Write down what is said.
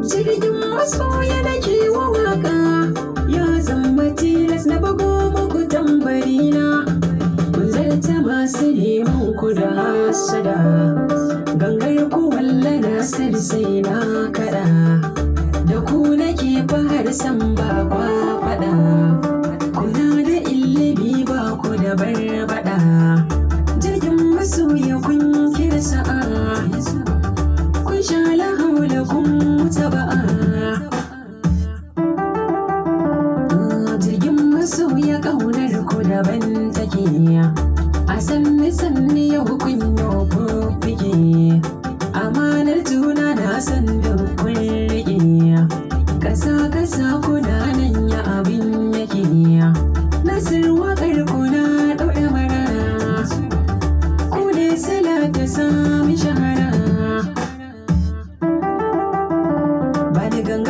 Jirgin masoya nake wa waka, ya zama tilas na bugo muku tambarina. Kun zarta masu neman ku da hasada, gangar ku walla Nasir sai na kaɗa. Da ku nake fahar san ba kwa faɗa, kuna da ilimi ba ku da barbaɗa. Jirgin masoya kun kira sa'a, kun sha lahaula kun mutaba'a. Jirgin masoya ƙaunar ku daban take, a sanni sanni yau kun yo fuffuke. Amanar juna na san duk kun riƙe, ƙasa ƙasa kuna nan ya abin yake. Nasir waƙar kuna ɗauɗa mara, ku ne sila ta sami shahara. Ba ni ganga.